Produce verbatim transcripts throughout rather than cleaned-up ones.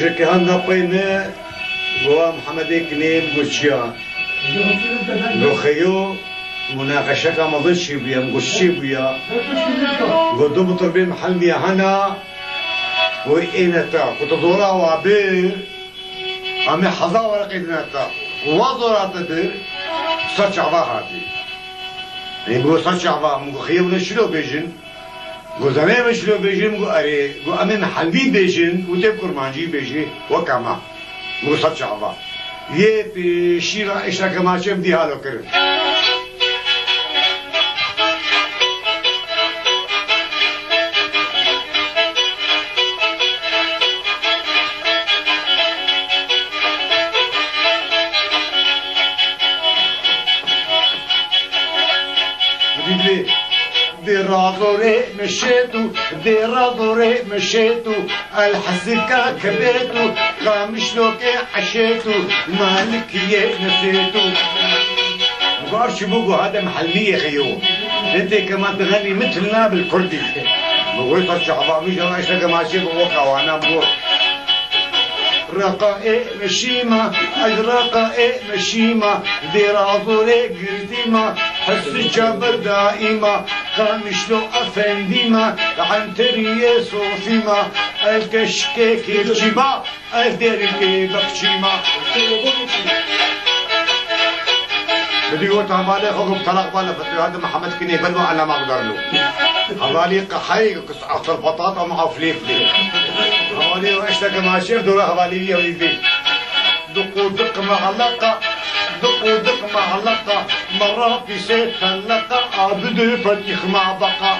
Ji kehanda pey me, go a Mihemedê kinê, go çi ya? Go xeyo, munaqeşeka mezin çêbûye, go çi çêbûye? Go du mitirbê Mihemedê hene, go êne te, go tu zora wa bir, em ê heza wereqê dine te. Wa zora te bir, ser çava hatî. Ê, go ser çava, min go xeyo ne şilo bêjin. Go zanê min şilo bêjin, go erê, go em ê Mihemedî bêjin û tê kurmancî bêjî, weka me. Min go ser çava. Yê pêşî ra eşta kemaçê min dî halo kirin. Dê razorê meşêtu, dê razorê meşêtu, el hesika kebêtu, qamişlokê eşêtu, malikiyê nesêtu. Gar çi bû, go hade Mihemedî yê xeyo. Hintê kema diganî mitilna bil kurdî. Min go ser çava, min jana işte kemaçê bi weka wana bû. Reqa ê meşîma, ez reqa ê meşîma, dê razorê girdîma, hesî çaber daîma, qamişlo efendîma, enteriyê sofîma, el keşkê kêfçîma, ez derikê bexçîma. Bidî got hevalê xwe, got, "Talaq bale, fetû hadi Mihemed kinê ber ve alama gudarlo." Hevalî qehayê, got, "Kis asal patata ma aflê flê." Hevalî û eşteke maşêr dora hevalî yewî bî. Diqûdiq me'leqa, diqûdiq me'leqa, merra pîsê teleqa, abidê fetîx me'beqa.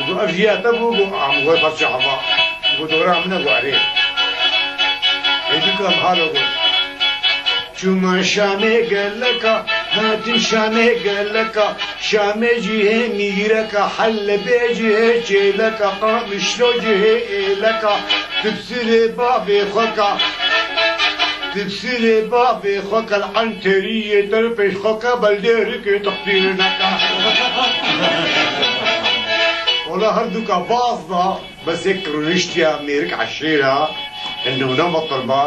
Got, "Ev jiya te bû?" Got, "Am, got, parça hava." Got, "Dora min e?" Got, "Erê." Êdî ku em halo got. Çûma Şamê geleka, hatin Şamê geleka, Şamê cihê mîreka, Helebê cihê çêleka, Qamişlo cihê êleka, Dipsirê bavê xweka, dipsirê bavê xweka, li enteriyê terpêş xweka, beldê rikê textîr neka. Wala her duka baz da. Bes yek rûniştiya mêrik eşêra, nûna metirba,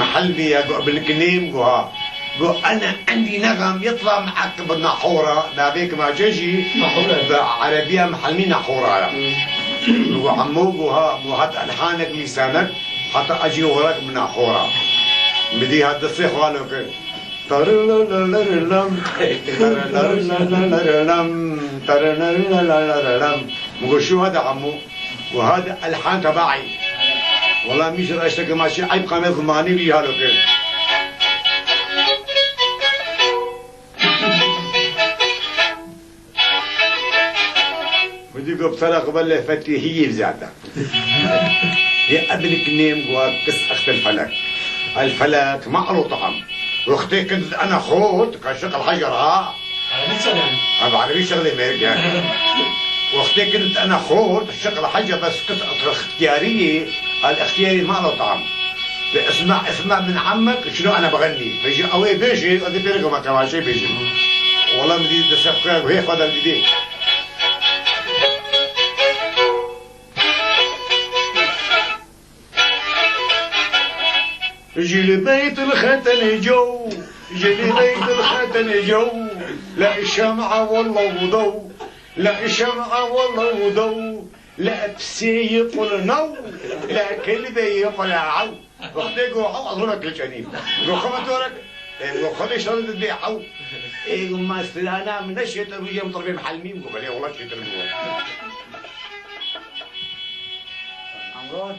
Mihelmiya, got, "Bilkinêm", got, ha. Got, "Ene endî nexam yitla me'ekib nahora", navê kimaçe jî Nahora. Bi erebiya Mihelmî nahora ya. Hmm. Got, "Hemû", got, "ha, got, hat elhanek lîsanek, heta ecî werak bi nahora." Midî hat destê xwe lo kir. Tarararararam, tarararararam, tarararararam. Min got, "Şû hada hemû." Got, "Hada elhan tebaî." Wela min jî reşteke maçî eyb qame zimanî wî halo kir. ودي قبطرة قبل فتي هي بزادة. يا ابنك نيم قوا قص أخت الفلك. الفلك ما له طعم. وأختي كنت أنا خوت كشغل حجر، ها؟ عربي شغلة. أنا بعربي شغلة ميرك يعني. وأختي كنت أنا خوت شغل حجر، بس كنت أطرخ اختيارية. الاختياري ما له طعم. اسمع، اسمع من عمك شنو أنا بغني. فيجي أوي بيجي، أدي بيرك ما كمان شي بيجي. والله مدي دسخ وهي فضل دي. جلبيت الختن جو، جلبيت الختن جو، لا الشمعة والله وضو، لا الشمعة والله وضو، لا بسي يقول نو، لا كلبي يقول عو. وقتي جو عو أضربك الجنين. جو خمس دورك، جو خمس شهر تبيع عو. إيه ما استلانا من الشيطان ويا مطربين محلمين، جو بلي والله شيطان. عمران.